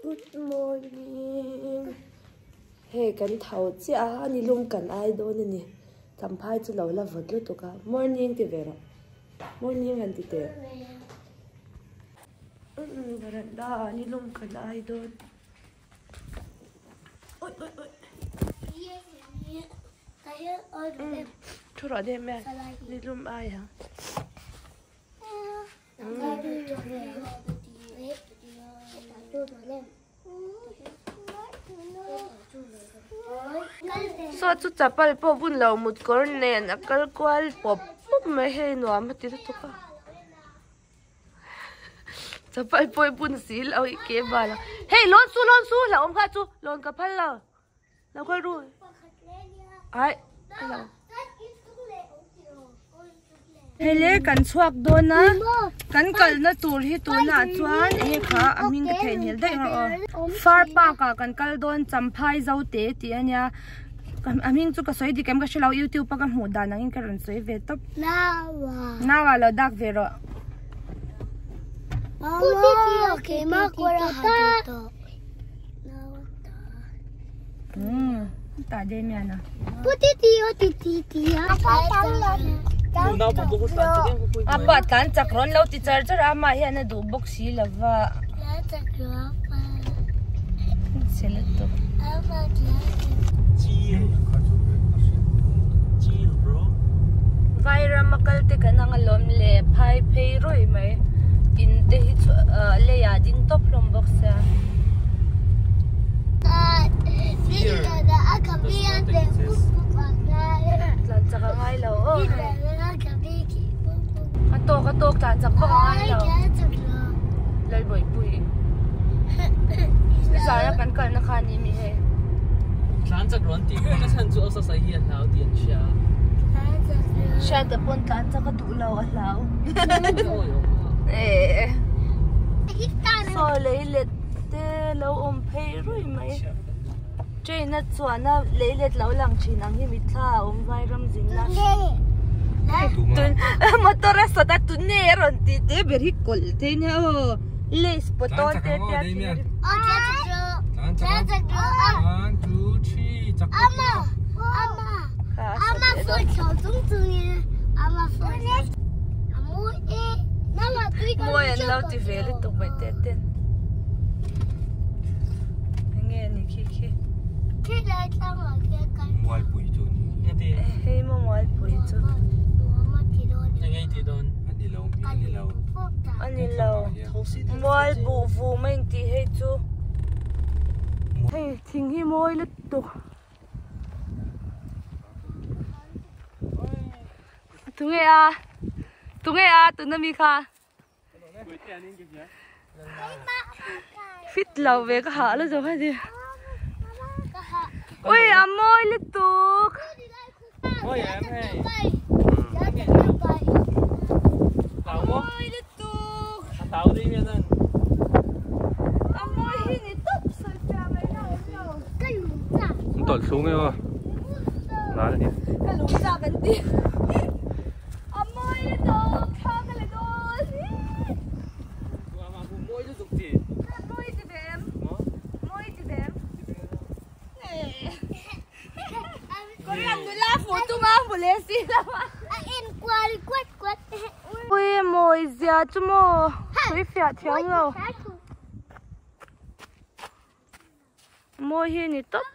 Good morning hei kan tho chiah a ani lum kan ai dawn a ni champhai chu lo la vawt lutuk a morning ti ve rawh morning han ti teh varanda ah ni lum kan ai dawn awi awi awi thu rawh deuh mai ni lum ai ang. Saw chu chapal pawh bun lo mut kawr nen a kal kual pawp pawp mai hei nuam a ti lutuk a chapal pawh i bun si lo i ke bal a hei lawn su lawn su hlauhawm kha chu lawn ka phal lo. Lo kal ru. Ai, hello. Hele kan chhuak dawn a kan kalna tur hi tunah chuan enge kha a hming ka theihnghilh daih rawh aw far park ah kan kal dawn champhai zote tih a nia a hming chu ka sawi dik em ka hrelo youtube a ka hmuh dan angin ka rawn sawi ve tawp naua lo dak ve rawh. Ta Damian a. Apa tlan chak rawn lo ti char char a amah hian a duh bawk si lova. Chhe lutuk. Vairam a kal te kan ang alawm le phai phei rawih mai in te hi chu leiah ding tawp hlawm bawk sia. Tlan chak a ngai lo aw hei a tawk a tawk tlan chak vak a ngai lo Lalbawihpui nizan a kan kalna kha a ni mi hei. Tlan chak rawn tih ber na chhan chu a sasai hi a hlau tih an hria. Hriata pawn tlan chak a duh lo a hlau. Saw lei let te lo awm phei ruih mai. Train a chuan a lei let lo lang thin ang hi mitthla a awm vai ram zin na. Tun motor a sawt a tune a rawn tih te ber hi kawlh thei nia aw. Lace pawtawn te tia thir. Mawi an lo ti ve lutuk mai te ten. Enge ni khi khi. Hei maw mualpui chu. A ni lo. Mual buh vu mai in tih hei chu. Hei thing hi mawi lutuk. Tunge a tunge a tuna mi kha fit lo ve ka hah la zo kha ni ui a mawi lutuk. Mawi lutuk. A mawi hi ni tawp sawi fiah mai na awm lo. An tawlh thlung em a nal a ni. Ka lung chak an ti. A mawi lutuk thla ka la dawn. Mawi lutuk ti. Mawi ti ve em? Mawi ti ve em? Korean nula hmuh tum a hmu leh si lo a. A en kual kuat kuat. Ui mawi zia chu maw sawi fiah thiam lo. Mawi hi ni tawp.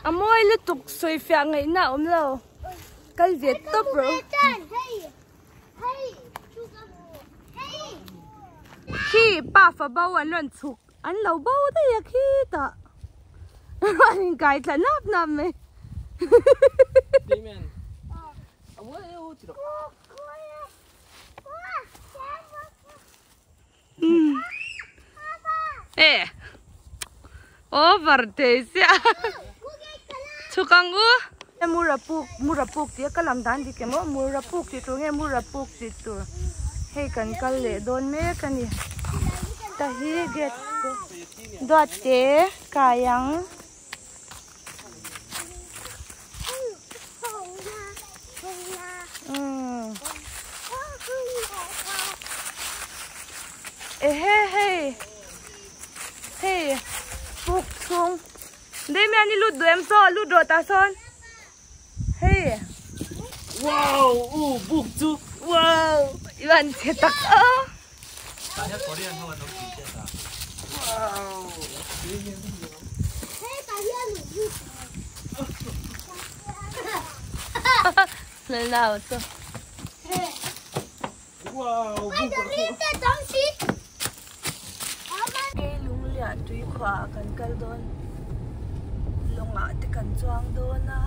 A mawi lutuk sawi fiah ngaihna a awm lo. Kal ve tawp rawh. Khi pa fa bo an rawn chhuk. An lo bo daih a khitah an inkai thla nap nap mai. E over thei sia chhuk ang u. Mura puk mura puk tih a ka lam dan dik em aw mura puk tih tur nge mura puk tih tur hei kan kal leh dawn mek a ni ta hi gate duat te kai ang. Ehe hei hei puk chhung Damian i lut duh em saw lut rawh tah sawn hei Wow u buk chu wow i van chhe tak a. Tah hian Korean ho an awm tih hriat a. Wow Hei tah hian Lalnau chu. Kei lungliah tui khuaah kan kal dawn lawngah te kan chuang dawn a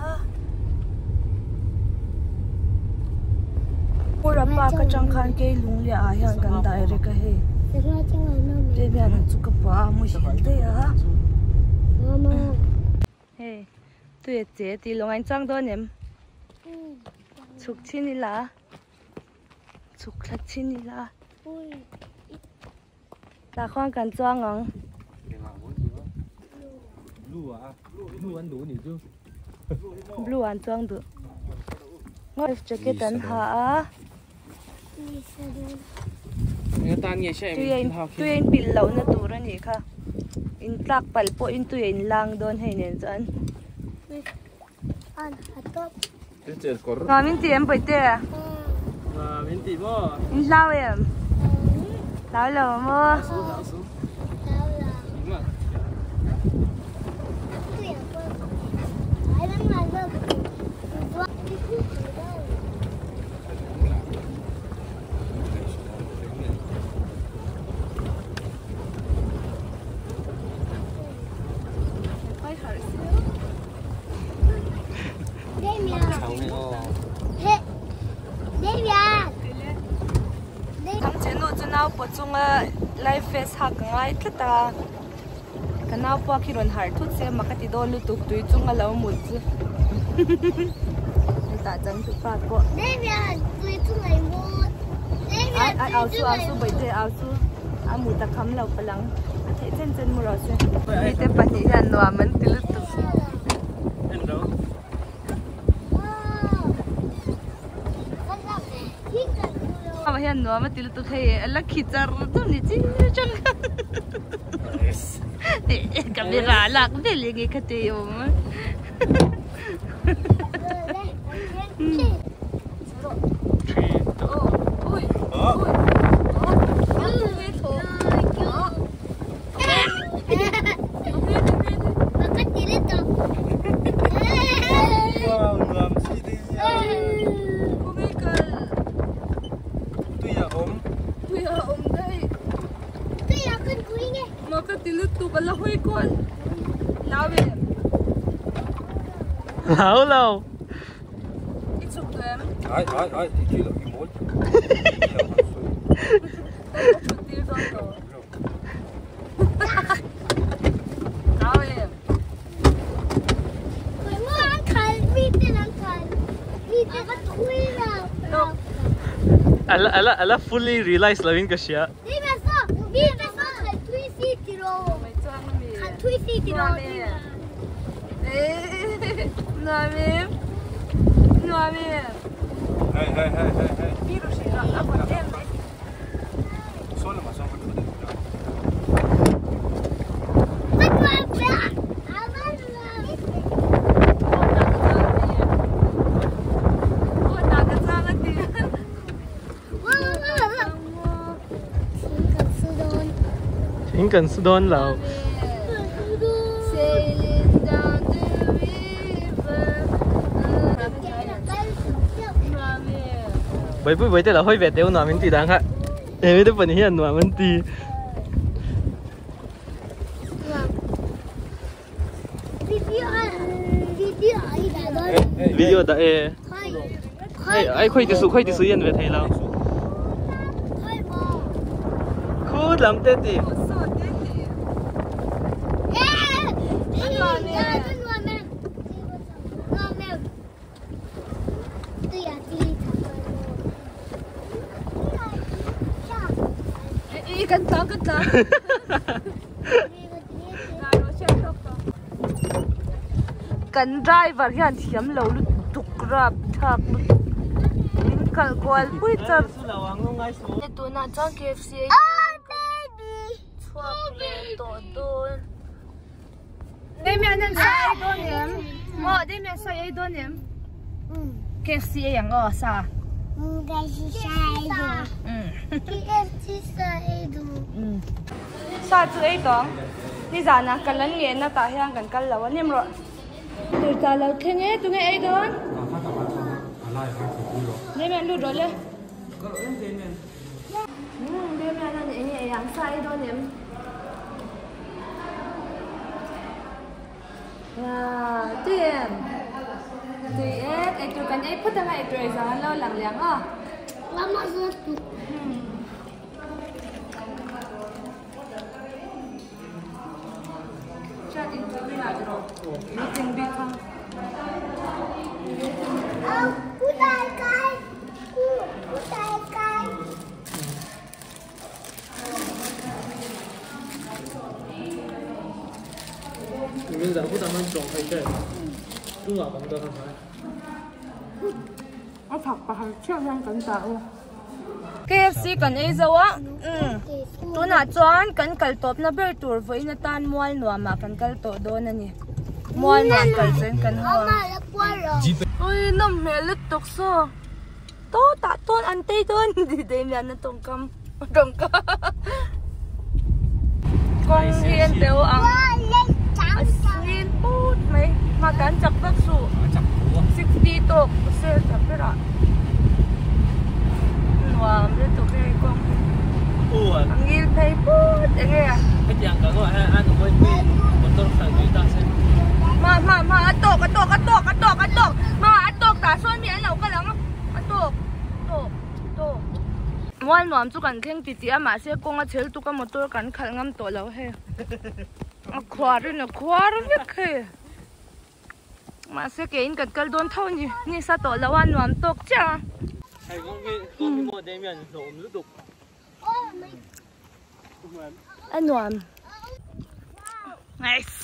Pura park atang khan kei lungliah ah hian kan direct a hei hei hian an chu ka pua a muhil daih a hei tui a che tih lawngah in chuang dawn em chhuk chin ila. Chhuk thla chin ila. Tah khuan kan chuang ang. Blue an chuang duh. Life jacket an ha a. Tui a in pilh lohna tur a nih kha. In tlak palh pawhin tui a in lang dawn hei nen chuan. Nuam in ti em Bawihte? Nuam in ti maw? In hlau em? Hlau lo maw? Hlau su. Hlau lo. Thangchenu chu nau pawh chunga life vest hak ka ngai tlat a ka nau pawh khi rawn harh thut se mak a ti dawn lutuk tui chunga lo mut chu hetah changtupa pawh ai ai au su au su bawihte au su a mut a kham lo palang a theih chen chen mu rawh se mite pahnih hian nuam an ti lutuk. Amah hian nuam a ti lutuk hei a la khi char char ni chi chang camera lak vel enge kha te awm Hlau lo. Ai ai ai ti chi lo i mawl. Ala ala ala fully realize lovin ka hria. Hey hey hey hey hey. Thing kan su dawn lo. Baipui baite la hawi ve teu nuam in ti dang kha. He te pahnih hian nuam an ti. Video dah e. Hei ai khawi ti su khawi ti su i en ve thei lo. Khut lam te ti. Kan tlang kan tlang. Kan driver hian thiam lo lutuk rap thlak lutuk min kalh kual pui char. Tunah chuan KFC. Damian an sa ei dawn em? Maw Damian sa ei dawn em? KFC ei ang aw sa. KFC sa ei duh. KFC sa ei duh. Sa chu ei tawh ang. Nizanah ka lan ngen na tah hian kan kal lo a ni rawh. Tur ta lo thleng e tunge ei dawn? Damian lut rawh le. Damian an enge ei ang sa ei dawn em? Wow, tui em? Tui em, eitur kan ei phawt anga eitur ei zang an lo lang liang a. Mama zawt tu. Chat in chu mi ah rawh. Meeting bik kha. Au, ku dai kai. Ku, ku dai kai. A thak pakhat chiah hian kan dah a. KFC kan ei zo a umm tunah chuan kan kal tawpna ber tur vawiin atan mual nuamah kan kal tawh dawn a ni mual nuam kal chuan kan haw ang. Ui nawm hmel lutuk saw. Tawt ah tawn an tei dawn ti Damian a tawngkam a tawngkam kawng hi an teu ang a sin put mai hma tan chak vak suh 60 tawk sel ta ber ah nuam lutuk hei kawng hi a ngil phei put enge hma hma hma a tawk a tawk a tawk a tawk a tawk hma a tawk tah sawn mi an lo kal ang. A tawk tawk tawk. Mual nuam chu kan thleng ti tih a mahse kawng a chhel tuk a motor kan khalh ngam tawh lo hei. A khuar in a khuar vek hei. Mahse ke in kan kal dawn tho a ni. Ni sa tawh lo a nuam tawk chiah a. Hei kawng hi kawng hi maw Damian hlawhawm lutuk. A nuam. Nice.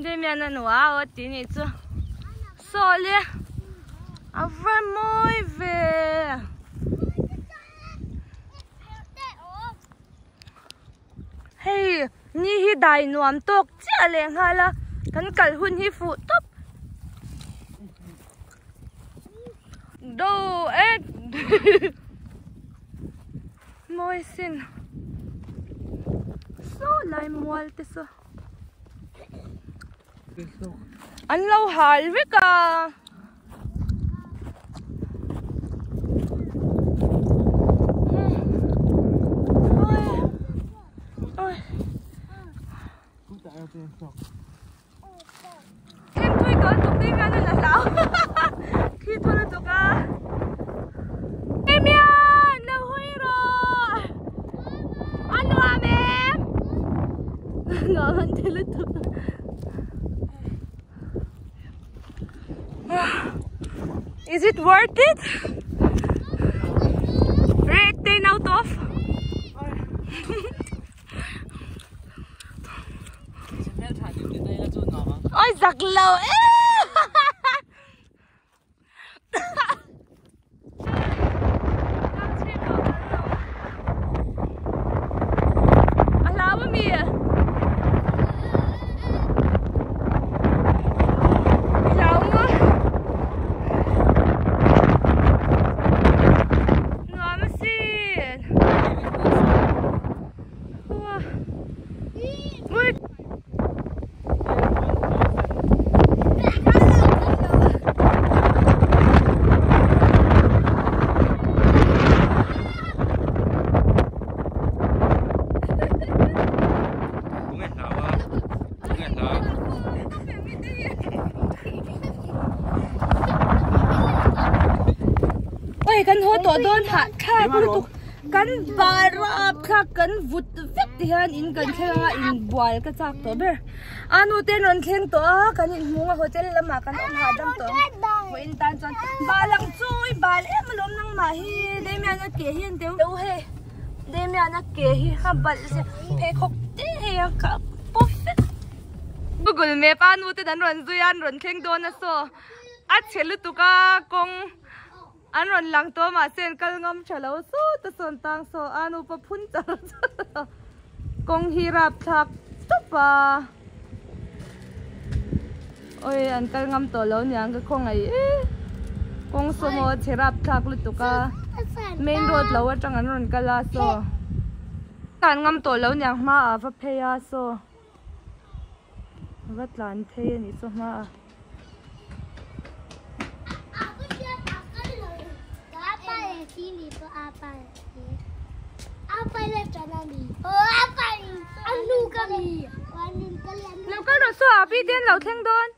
Damian a nuam a ti ni chu. Saw le. A va mawi ve. Hei ni hi dai nuam tawk chiah leh nghal a. Kan kal hun hi fuh tawp. Do e mawi sin saw lai mual te saw an lo hal vek a. Thleng thui tawh lutuk te hian a la hlau khi thaw lutuk a Damian lo hawi rawh a nuam em nuam an ti lutuk Is it worth it? Rate 10 out of Ôi giặc lầu A hlau a mi? I hlau maw? Nuam asin. Oi kan haw tawh dawn hah thlak lutuk kan barap thlak kan vut vek ti hian in kan thleng anga inbual ka chak tawh ber a nu te an rawn thleng tawh a kan inhmung a hotel lamah kan awm hahdam tawh ang vawiin tan chuan bal ang chu i bal em alawm nangmah hi Damian a ke hi an teu deuh hei Damian a ke hi a balh zia pheikhawk te hei a kah pawp vek Google map a nu te an rawn zui a an rawn thleng dawn a saw a chhe lutuk a kawng. An rawn lang tawh mahse an kal ngam tha lo sawt a sawn tang saw a nupa phun char char a kawng hi rap thlak tawp a. Oi an kal ngam tawh lo niang ka khawngaih e kawng sawmaw a che rapthlak lutuk a main road lo atang an rawn kal a saw tlan ngam tawh lo niang hma ah va phei a saw va tlan phei a nih chu hma ah. Lo kal rawh saw a pi te an lo thleng dawn.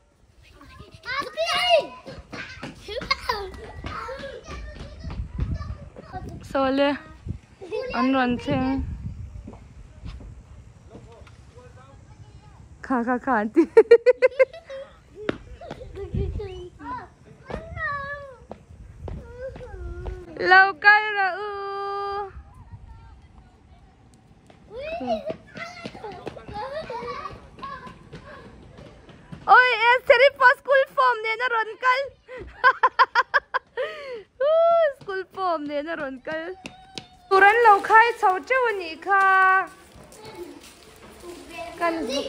Saw le an rawn thleng. Kha kha kha an ti. Lo kal rawh u. Oi Esther-i pawh school form nen a rawn kal. School form nen a rawn kal. Tur an lo khai chho teuh a nih kha. Kan zuk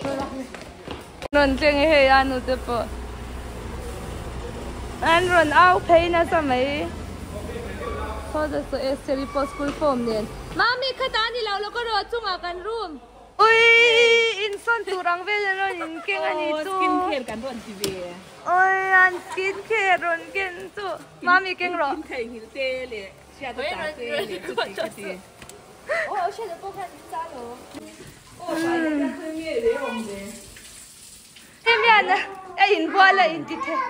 rawn thleng e hei a nute pawh an rawn au phei nasa mai saw te saw Esther-i pawh school form nen mami khatah a ni lo lo ka rawh chungah kan room ui insawn tur ang vel an rawn in keng a ni chu skin care kan rawn ti ve oi an skin care rawn ken chu mami keng rawh in theihnghilh te leh hriat a ta te leh chuti khati. Hemi hian a inbual a inti thei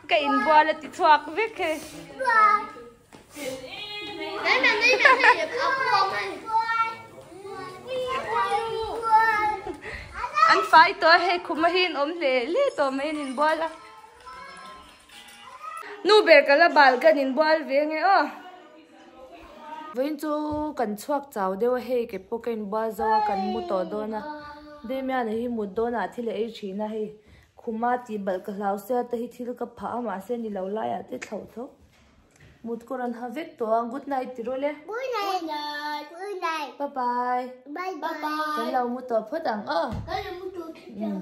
ka inbual a ti chhuak vek hei. An fai tawh a hei khum a hi an awm hle hle tawh mai an inbual a. Nu ber ka la bal kan inbual ve nge aw. Vawiin chu kan chhuak chau deuh a hei ke pawh ka inbual zo a kan mu tawh dawn a Damian-a hi mut dawnah thil a ei thin a hei khuma tih balh ka hlau sia te hi thil ka phah a mahse ni lo laiah te thlauh tho mut ka rawn ha vek tawh a good night ti rawh le Good night good night bye bye bye bye kan lo mu tawh phawt ang aw. Kan lo mu tawh phawt ang.